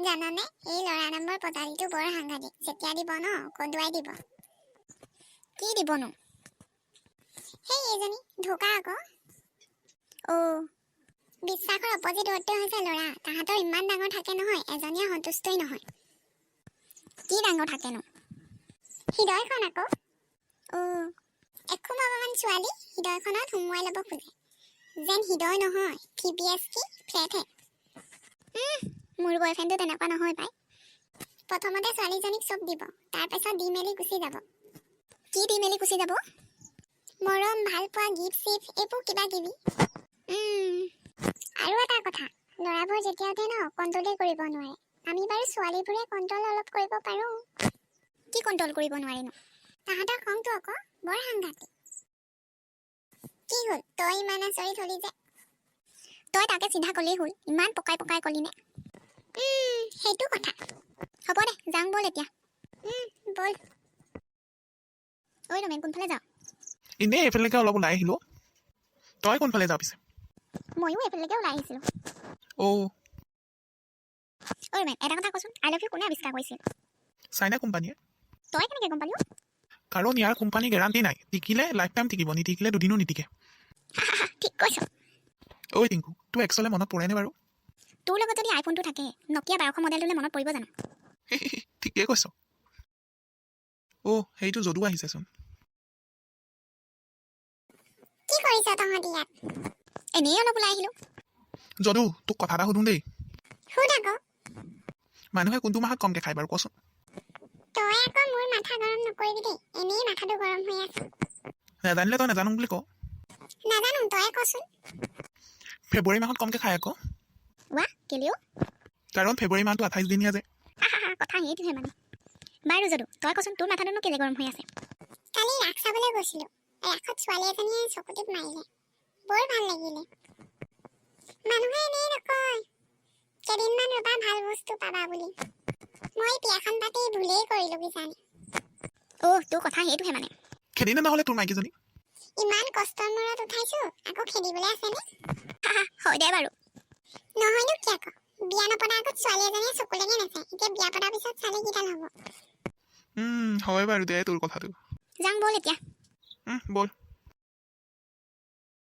জানানে, এই ল'ৰা নামৰ পদালিটো বৰ সাংঘাতিক। যেতিয়া দিব ন, কন্দুৱাই দিব। কি দিবনো? সেই এইজনী ঢোকা আকৌ। অ'। বিশ্বাসৰ অপজিট ৱৰ্ডটোৱে হৈছে ল'ৰা। তাহাঁতৰ ইমান ডাঙৰ থাকে নহয়, এজনীয়ে সন্তুষ্টই নহয়। কি ডাঙৰ থাকেনো? হৃদয়খন আকৌ। অ'। এসোপামান ছোৱালী হৃদয়খনত সোমোৱাই ল'ব খোজে, যেন হৃদয় নহয়, 3 বিএচকে ফ্লেটহে। মোৰ বয়ফ্ৰেণ্ডটো তেনেকুৱা নহয় পাই। প্ৰথমতে ছোৱালীজনীক চব দিব, তাৰপাছত দি মেলি গুচি যাব। কি দি মেলি গুচি যাব? মৰম, ভালপোৱা, গিফ্ট চিফ্ট, এইবোৰ কিবা কিবি। আৰু এটা কথা, ল'ৰাবোৰ যেতিয়া উঠে ন, কণ্ট্ৰলেই কৰিব নোৱাৰে। আমি বাৰু ছোৱালীবোৰে কণ্ট্ৰল অলপ কৰিব পাৰোঁ। কি কণ্ট্ৰল কৰিব নোৱাৰিনো? তাহাঁতৰ খংটো আকৌ বৰ সাংঘাতিক। কি হ'ল, তই ইমান আচৰিত হলি যে? তই তাকে চিধা ক'লেই হ'ল, ইমান পকাই পকাই ক'লি নে? সেইটো কথা। হ'ব দে, যাওঁ ব'ল এতিয়া। ব'ল। ঐ ৰমেন, কোনফালে যাওঁ? এনেই এইফালেকে অলপ ওলাই আহিলোঁ। তই কোনফালে যাৱ পিছে? ময়ো এইফালেকে ওলাই আহিছিলোঁ। অ'। ঐ ৰমেন, এটা কথা কচোন, আই লাভ you কোনে আৱিষ্কাৰ কৰিছিল? চাইনা কোম্পানীয়ে। তই কেনেকৈ গম পালি অ'? কাৰণ ইয়াৰ কোম্পানী গেৰাণ্টি নাই। টিকিলে লাইফ টাইম টিকিব, নিটিকিলে দুদিনো নিটিকে। ঠিক কৈছ। ঐ টিংকু, তোৰ এক্সলে মনত পৰেনে বাৰু? তোৰ লগত যদি আইফোনটো থাকে, নকিয়া 1200 মডেলটোলৈ মনত পৰিব জানো? ঠিকেই কৈছ। অ', সেইটো যদু আহিছেচোন। কি কৰিছ তহঁতি ইয়াত? এনেই অলপ ওলাই আহিলোঁ। যদু, তোক কথা এটা সুধোঁ দেই। সুধ আকৌ। মানুহে কোনটো মাহত কমকৈ খায় বাৰু, কচোন? তই আকৌ মোৰ মাথা গৰম নকৰিবি দেই, এনেই মাথাটো গৰম হৈ আছে। নাজানিলে তই নাজানো বুলি ক। নাজানো, তই কচোন। ফেব্ৰুৱাৰী মাহত কমকৈ খায় আকৌ। ৱা, কেলেও? কাৰণ ফেব্ৰুৱাৰী মাহটো 28 দিনীয়া যে। কথা সেইটোহে মানে। বাৰু যদু, তই কচোন, তোৰ মাথাটোনো কেলে গৰম হৈ আছে? কালি ৰাস চাবলৈ গৈছিলো। ৰাসত ছোৱালী এজনীয়ে চকুটিপ মাৰিলে, বৰ ভাল লাগিলে। মানুহে এনেই নকয়, কেইদিনমান ৰবা, ভাল বস্তু পাবা বুলি। মই বিয়াখন পাতি ভুলেই কৰিলো কিজানি। অ', তোৰ কথা সেইটোহে মানে। খেদিনে নহ'লে তোৰ মাইকীজনী? ইমান কষ্টৰ মূৰত উঠাইছো, আকৌ খেদিবলৈ আছেনে? হয় দে বাৰু। নহয়নো কি আকৌ, বিয়া নপতা আগত ছোৱালী এজনীয়ে চকুলৈকে নাচায়, এতিয়া বিয়া পতাৰ পিছত চালে কিডাল হ'ব? হয় বাৰু দে তোৰ কথাটো। যাওঁ ব'ল এতিয়া। ব'ল।